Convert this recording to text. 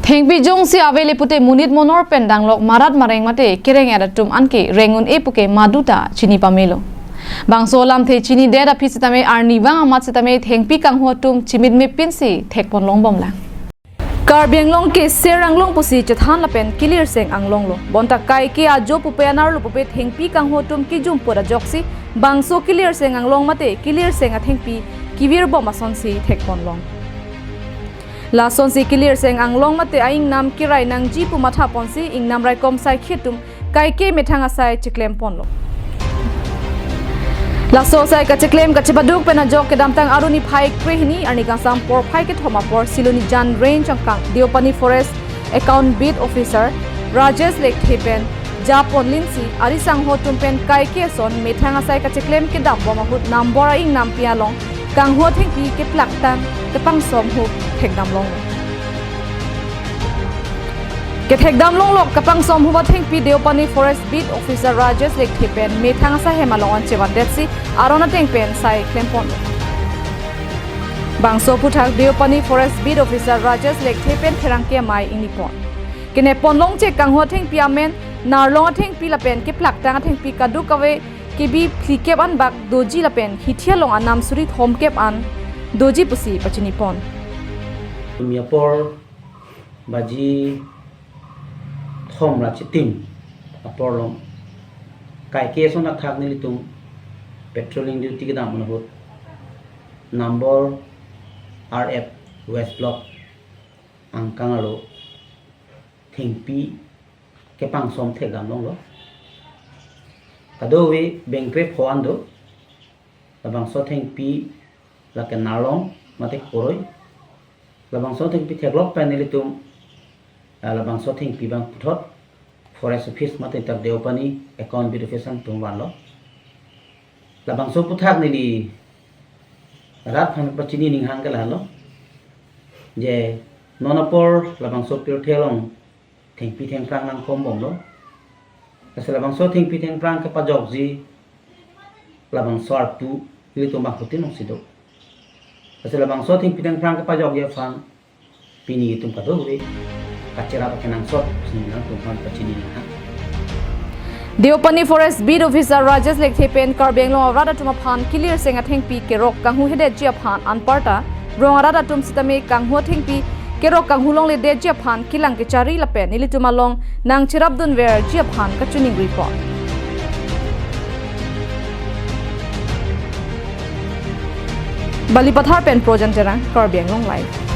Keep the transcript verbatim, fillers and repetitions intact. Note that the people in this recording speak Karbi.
Thengpi jongsi avele pute monit monor pen danglok marat mareng mate kereng atum anke reng un-e puke maduta chini pamelo. Bangso lamthe chinidet aphi sitame arnivang amat sitame thengpi kanghu atum chimit mepinsi thekpon longbomlang. Karbi Anglong ke ser anglong pusi chethan lapen kilirseng anglong lo. Bonta kaike ajo pupe anerlo pupe thengpi kanghu atum kijum put ajoksi bangso kilirseng anglong mate kilirseng athengpi kevirbom asonsi thekpon long. Lasonsi kilirseng anglong mate aingnam kirai nangji pu mathaponsi ingnam raikom saikhi atum kaike methang asai cheklemponlo. Laso asai kacheklem kachepaduk pen ajok kedamtang arni phai krehini arni kangsam porphai kethom apor Silonijan Range angkang Deopani Forest Account Beat Officer Rajesh Lekthe pen japonlinsi ari sangho atum pen kaike ason methang asai kacheklem kedambom ahut nambor aingnampi along kanghu athengpi keplaktang kepangsom hup thekdam long. Kethekdam longlok kepangsom hup athengpi Deopani Forest Beat Officer Rajesh Lekthe pen methang asai hem along an chevandetsi aron ateng pen sai klempon. Bangso aphuthak Deopani Forest Beat Officer Rajesh Lekthe pen pherangke amei ingnipon. Kenepon longche kanghu athengpi amen, narlong athengpi lapen keplaktang athengpi kadokave kebi phlikep an bak doji lapen hithi along anam suri thomkep an doji pusi pachinipon. Tumya apor baji thom ra chitim apor along kaike ason athak nelitum patrolling duty kedam ahut number R F West Block angkang arlo thengpi kepangsom thekdam longlo. Kadokave bengkre pho an do. Labangso thengpi lake narlong mate koroi. Labangso thengpi theklok pen nelitum, ah, labangso thengpi abang puthot Forest Office mate tak Deopani Account Beat Office an atum vanlo. Labangso aphuthak neli rat aphan pachini ninghang ke lahelo. Je non apor labangso pirthe along thengpi thengphrang nangkombomlo. Lasi labangso thengpi thengphrang kepajokji labangso arpu ilitum bangphutin ongsi do. Lasi labangso thengpi thengphrang kepajokji aphan pini itum kadokave kacherap akenangsot pusi nangtum aphan pachini ninghang. Deopani Forest Beat Officer Rajesh Lekthe pen Karbi Anglong arat atum aphan kilirseng athengpi kerok kanghu hedetji aphan anparta rong arat atum sitame kanghu athengpi kerok kanghu longledetji aphan kelang kechari lapen nelitum along nangcherapdunverji aphan kachiningri pon. Balipathar pen Projan Terang, Karbi Anglong Live.